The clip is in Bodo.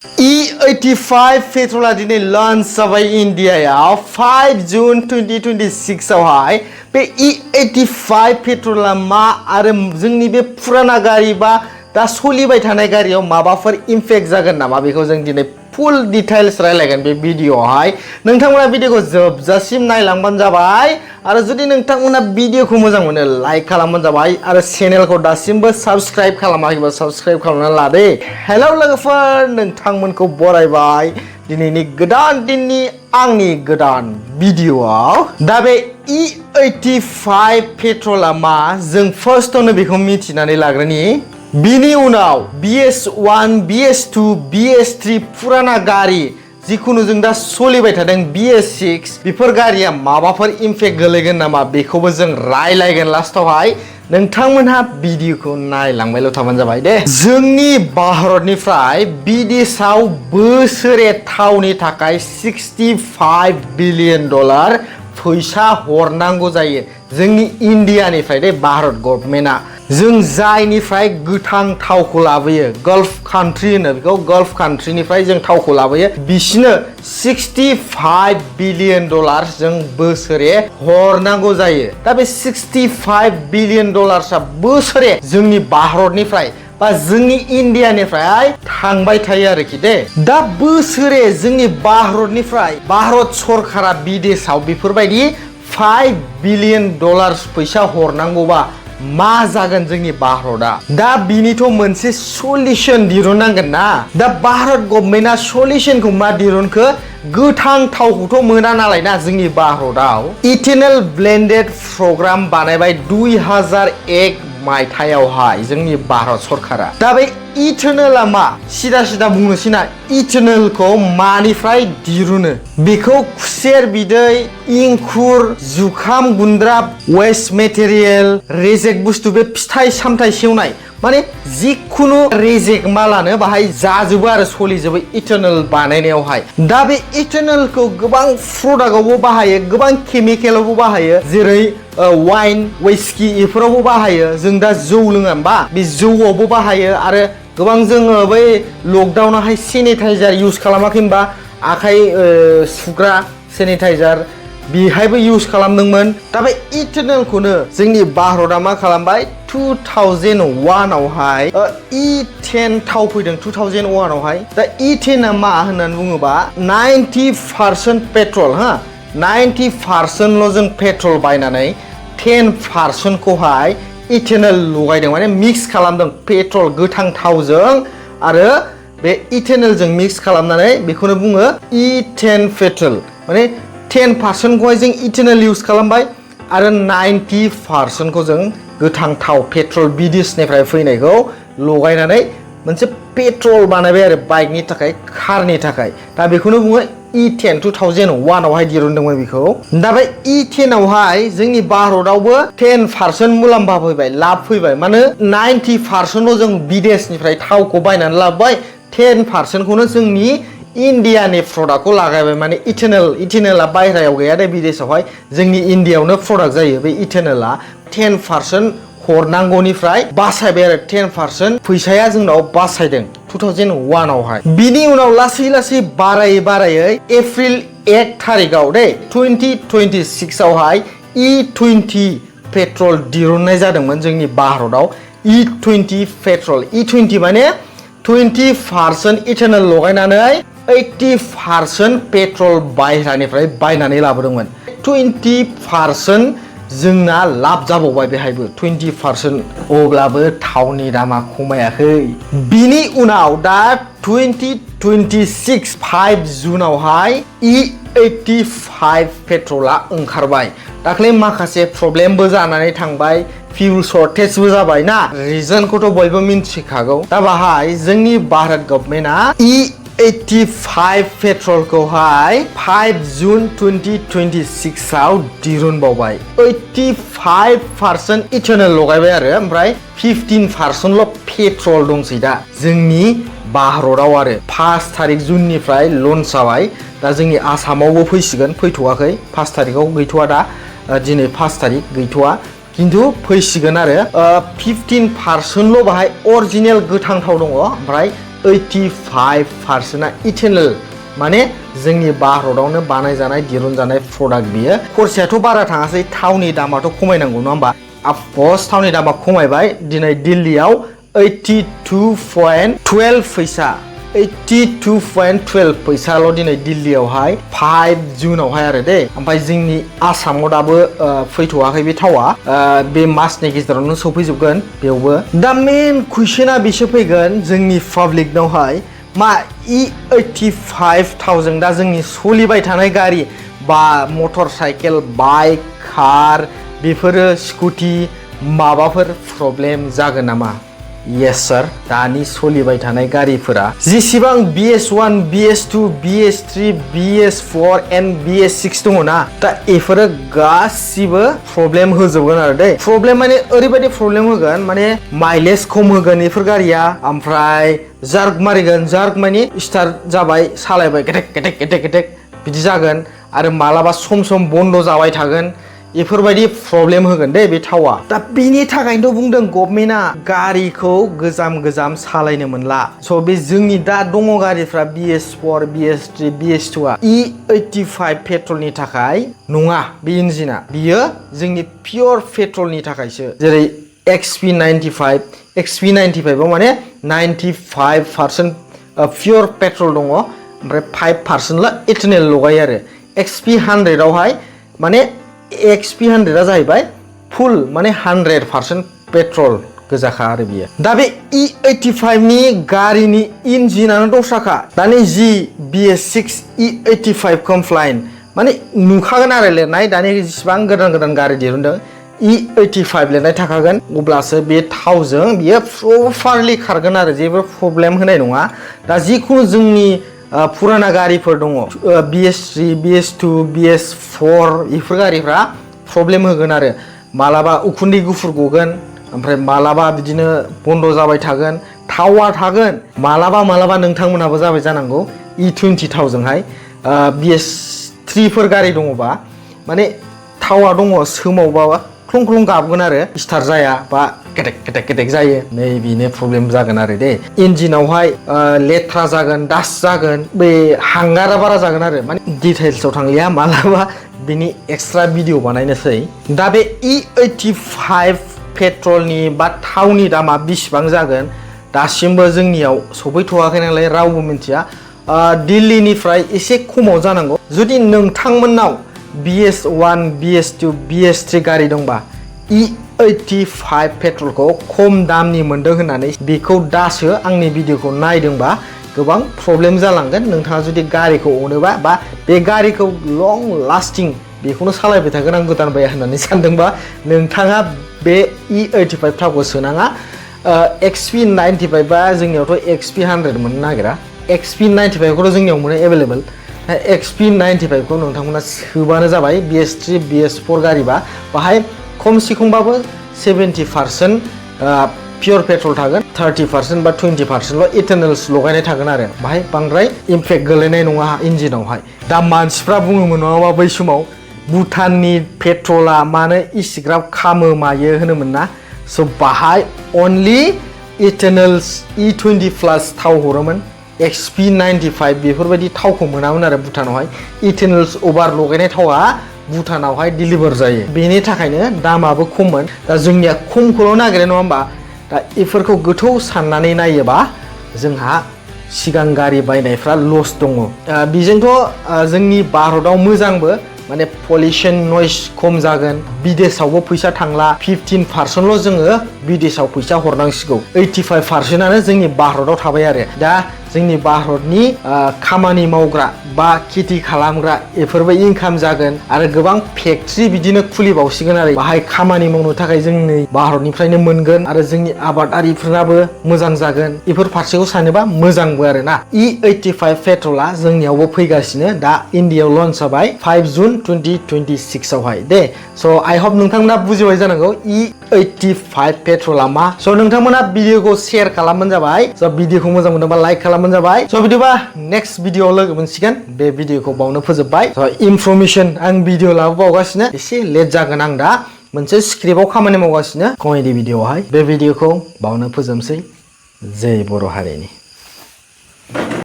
E85 पेट्रला दिनै लन्च जाबाय इन्डियायाव 5 जुन 2026 आवहाय बे E85 पेट्रला मा आरो जोंनि बे पुराना गारि बा दा सोलिबाय थानाय गारियाव माबाफोर इम्पेक्ट जागोन नामा बेखौ जों दिनै फुल डिटेल्स रायलायगोन बे भिडिअआवहाय नोंथांमोना भिडिअखौ जोबजासिम नायलांबानो जाबाय आरो जुदि नोंथांमोना भिडिअखौ मोजां मोनो लाइक खालामबानो जाबाय आरो चेनेलखौ दासिमबो साबस्क्राइब खालामाखैबा साबस्क्राइब खालामना ला दे हेलौ लोगोफोर नोंथांमोनखौ बरायबाय दिनैनि गोदान दिननि आंनि गोदान भिडिअआव दा बे E85 पेट्रला मा जों फार्स्टआवनो बेखौ मिथिनानै लाग्रोनि बिनि उनाव BS1 BS2 BS3 पुराना गारि जिखुनु जों दा सोलिबाय थादों BS6 बेफोर गारिया माबाफोर इम्पेक्ट गोलैगोन नामा बेखौबो जों रायलायगोन लास्टआवहाय नोंथांमोनहा भिडिअखौ नायलांबायल' थाबानो जाबाय दे जोंनि भारतनिफ्राय बिदेशआव बोसोरे थावनि थाखाय $65 बिलियन फैसा हरनांगौ जायो जोंनि इन्डियानिफ्राय दे भारत गभर्नमेन्टआ जों जायनिफ्राय गोथां थावखौ लाबोयो गल्फ कान्ट्रि होनो बेखौ गल्फ कान्ट्रिनिफ्राय जों थावखौ लाबोयो बिसिनो $65 बिलियन जों बोसोरे हरनांगौ जायो दा बे $65 बिलियन बोसोरे जोंनि भारतनिफ्राय बा जोंनि इन्डियानिफ्राय थांबाय थायो आरोखि दे दा बोसोरे जोंनि भारतनिफ्राय भारत सरकारा बिदेशआव बेफोरबायदि $5 बिलियन फैसा हरनांगौबा मा जागोन जोंनि भारतआ दा बिनिथ' मोनसे सल्युशन दिरुननांगोन ना दा भारत गभर्नमेन्टआ सल्युशनखौ मा दिरुनखो गोथां थावखौथ' मोना नालाय ना जोंनि भारतआव इथेनल ब्लेन्डेड प्रग्राम बानायबाय 2001 मायथाइयावहाय जोंनि भारत सरकारा दा बे इथेनलआ मा सिदा बुंनोसै ना इथेनलखौ मानिफ्राय दिरुनो बेखौ खुसेर बिदै इंखुर जुखाम गुन्द्रा वेस्ट मेटेरियेल रेजेक बुस्थु बे फिथाइ सामथाइ सेवनाय माने जिखुनु रेजेक मालानो बाहाय जाजोबो आरो सोलिजोबो इथेनल बानायनायावहाय दा बे इथेनलखौ गोबां प्रडाक्टआवबो बाहायो गोबां केमिकेलावबो बाहायो जेरै वाइन व्हिस्की इफोरावबो बाहायो जों दा जौ लोङा होमबा बे जौआवबो बाहायो आरो गोबां जोङो बै लकडाउनावहाय सेनिटाइजार इउज खालामाखै होनबा आखाइ सुग्रा सेनिटाइजार बेहायबो इउज खालामदोंमोन दा बे इथेनलखौनो जोंनि भारतआ मा खालामबाय 2001 आवहाय E10 थाव फैदों 2001 आवहाय दा E10आ मा होननानै बुङोबा 90% पेट्रल 90% ल' जों पेट्रल बायनानै 10% खौहाय इथेनल लगायदों माने मिक्स खालामदों पेट्रल गोथां थावजों आरो बे इथेनलजों मिक्स खालामनानै बेखौनो बुङो E10 पेट्रल माने 10% खौहाय जों इथेनल इउज खालामबाय आरो 90% खौ जों गोथां थाव पेट्रल बिदेशनिफ्राय फैनायखौ लगायनानै मोनसे पेट्रल बानायबाय आरो बाइकनि थाखाय कारनि थाखाय दा बेखौनो बुङो E10 2001 आवहाय दिरुनदोंमोन बेखौ दा बे E10 आवहाय जोंनि भारतआवबो 10% मुलाम्फा फैबाय लाब फैबाय माने 90% ल' जों बिदेशनिफ्राय थावखौ बायनानै लाबोबाय 10% खौनो जोंनि इन्डियानि प्रडाक्टखौ लागायबाय माने इथेनलआ बायह्रायाव गैया दे बिदेशआवहाय जोंनि इन्डियायावनो प्रडाक्ट जायो बे इथेनलआ 10% हरनांगौनिफ्राय बासायबाय आरो 10% फैसाया जोंनाव बासायदों 2001 आवहाय बिनि उनाव लासै बारायै एप्रिल 1 थारिखआव दे 2026 आवहाय E20 पेट्रल दिरुननाय जादोंमोन जोंनि भारतआव E20 पेट्रल E20 माने 20% इथेनल लगायनानै 80% पेट्रल बायह्रानिफ्राय बायनानै लाबोदोंमोन 20% जोंना लाब जाबावबाय बेहायबो 20% अब्लाबो थावनि दामा खमायाखै बिनि उनाव दा 2026 5 जुनावहाय E85 पेट्रला ओंखारबाय दाख्लै माखासे प्रब्लेमबो जानानै थांबाय फिउल शर्टेजबो जाबाय ना रिजनखौथ' बयबो मिन्थिखागौ दा बाहाय जोंनि भारत गभर्नमेन्टआ E85 पेट्रलखौहाय 5 जुन 2026 आव दिरुनबावबाय 85% इथेनल लगायबाय आरो ओमफ्राय 15% ल' पेट्रल दंसै दा जोंनि भारतआव आरो 5 थारिख जुननिफ्राय लन्च जाबाय दा जोंनि आसामावबो फैसिगोन फैथ'वाखै 5 थारिखआव गैथ'वा दा दिनै 5 थारिख गैथ'वा किन्तु फैसिगोन आरो 15% ल' बाहाय अरिजिनेल गोथां थाव दङ ओमफ्राय 85%आ इथेनल माने जोंनि भारतावनो बानायजानाय दिरुनजानाय प्रडाक्ट बियो खरसायाथ' बारा थाङासै थावनि दामाथ' खमायनांगौ नङा होमबा अफकर्स थावनि दामा खमायबाय दिनै दिल्लीयाव 82.12 फैसा 82.12 फैसाल' दिनै दिल्लीयावहाय 5 जुनावहाय आरो दे ओमफ्राय जोंनि आसामाव दाबो फैथ'वाखै बे थावा बे मासनि गेजेरावनो सफैजोबगोन बेयावबो दा मेन कुइसना बेसो फैगोन जोंनि पाब्लिकनावहाय मा E85,000 दा जोंनि सोलिबाय थानाय गारि बा मटर साइकेल बाइक कार बेफोरो स्कुटि माबाफोर प्रब्लेम जागोन नामा Yes sir दानि सोलिबाय थानाय गारिफोरा जेसेबां BS1 BS2 BS3 BS4 and BS6 दङ ना दा बेफोरो गासिबो प्रब्लेम होजोबगोन आरो दे प्रब्लेम माने ओरैबायदि प्रब्लेम होगोन माने माइलेज खम होगोन बेफोर गारिया ओमफ्राय जार्क मारिगोन जार्क माने स्टार्ट जाबाय सालायबाय गेटेक गेटेक गेटेक गेटेक बिदि जागोन आरो मालाबा सम सम बन्द जाबाय थागोन बेफोरबायदि प्रब्लेम होगोन दे बे थावा दा बेनि थाखायनोथ' बुंदों गभर्नमेन्टआ गारिखौ गोजाम सालायनो मोनला स' बे जोंनि दा दङ गारिफ्रा BS4 BS3 BS2आ E85 पेट्रलनि थाखाय नङा बे इन्जिना बियो जोंनि पियर पेट्रलनि थाखायसो जेरै XP95 XP95आव माने 95% पियर पेट्रल दङ ओमफ्राय 5%ल इथेनल लगायो आरो XP100 आवहाय माने XP100आ जाहैबाय फुल माने 100% पेट्रल गोजाखा आरो बियो दा बे E85 नि गारिनि इन्जिनानो दस्राखा दानि जि BS6 E85 कमप्लायन माने नुखागोन आरो लिरनाय दानि जेसेबां गोदान गारि दिरुनदों E85 लिरनाय थाखागोन अब्लासो बे थावजों बियो प्रपारलि खारगोन आरो जेबो प्रब्लेम होनाय नङा दा जिखुनु जोंनि पुराना गारिफोर दङ BS3 BS2 BS4 बेफोर गारिफ्रा प्रब्लेम होगोन आरो मालाबा उखुन्दै गुफुर गगोन ओमफ्राय मालाबा बिदिनो बन्द जाबाय थागोन थावा थागोन मालाबा नोंथांमोनाबो जाबाय जानांगौ E20 थावजोंहाय BS3 फोर गारि दङबा माने थावा दङ सोमावबा क्लं गाबगोन आरो स्टार्ट जाया बा गेटेक जायो नै बेनो प्रब्लेम जागोन आरो दे इन्जिनावहाय लेथ्रा जागोन डास्ट जागोन बे हांगारा बारा जागोन आरो माने डिटेल्सआव थांलिया मालाबा बिनि एक्सट्रा भिडिअ बानायनोसै दा बे E85 पेट्रलनि बा थावनि दामा बेसेबां जागोन दासिमबो जोंनियाव सफैथ'वाखै नालाय रावबो मिथिया दिल्लीनिफ्राय एसे खमाव जानांगौ जुदि नोंथांमोननाव BS1 BS2 BS3 गारि दंबा E85 पेट्रलखौ खम दामनि मोनदों होननानै बेखौ दासो आंनि भिडिअखौ नायदोंबा गोबां प्रब्लेम जालांगोन नोंथाङा जुदि गारिखौ अनोबा बा बे गारिखौ लं लास्टिं बेखौनो सालायबाय थागोन आं गोदान बाया होननानै सानदोंबा नोंथाङा बे E85 थावखौ सोनाङा XP95 बा जोंनियावथ' XP100 मोननो नागिरा XP95 खौथ' जोंनियाव मोनो एभेलेबल XP95 खौ नोंथांमोना सोबानो जाबाय BS3 BS4 गारिबा बाहाय खमसे खमबाबो 70% पियर पेट्रल थागोन 30% बा 20%ल इथेनल्स लगायनाय थागोन आरो बाहाय बांद्राय इम्पेक्ट गोलैनाय नङा इन्जिनावहाय दा मानसिफ्रा बुङोमोन नङाबा बै समाव भुटाननि पेट्रला मानो इसिग्राब खामो मायो होनोमोन ना स' बाहाय अनलि इथेनल्स E20+ थाव हरोमोन XP95 बेफोरबायदि थावखौ मोनामोन आरो भुटानावहाय इथेनल्स ओभार लगायनाय थावा भुटानावहाय डिलिभार जायो बेनि थाखायनो दामाबो खममोन दा जोंनिया खमखौल' नागिरो नङा होमबा दा बेफोरखौ गोथौ साननानै नायोबा जोंहा सिगां गारि बायनायफ्रा लस दङ बेजोंथ' जोंनि भारताव मोजांबो माने पलिउशन नयस खम जागोन विदेशावबो फैसा थांला 15%ल' जोङो विदेशाव फैसा हरनांसिगौ 85%आनो जोंनि भारताव थाबाय आरो दा जोंनि भारतनि खामानि मावग्रा बा खेथि खालामग्रा बेफोरबो इनकाम जागोन आरो गोबां फेक्ट्रि बिदिनो खुलिबावसिगोन आरो बाहाय खामानि मावनो थाखाय जोंनि भारतनिफ्रायनो मोनगोन आरो जोंनि आबादारिफोराबो मोजां जागोन बेफोर फारसेखौ सानोबा मोजांबो आरो ना E85 पेट्रला जोंनियावबो फैगासिनो दा इन्डियायाव लन्च जाबाय 5 जुन 2026 आवहाय दे स' आइ हप नोंथांमोना बुजिबाय जानांगौ E85 पेट्रला मा स' नोंथांमोना भिडिअखौ शेयार खालामबानो जाबाय स' भिडिअखौ मोजां मोनोबा लाइक खालामबानो जाबाय स' बिदिबा नेक्स्ट भिडिअआव लोगो मोनसिगोन बे भिडिअखौ बावनो फोजोबबाय स' इनफरमेसन आं भिडिअ लाबोबावगासिनो एसे लेट जागोन आं दा मोनसे स्क्रिप्टआव खामानि मावगासिनो कमेडि भिडिअआवहाय बे भिडिअखौ बावनो फोजोबसै जय बर' हारिनि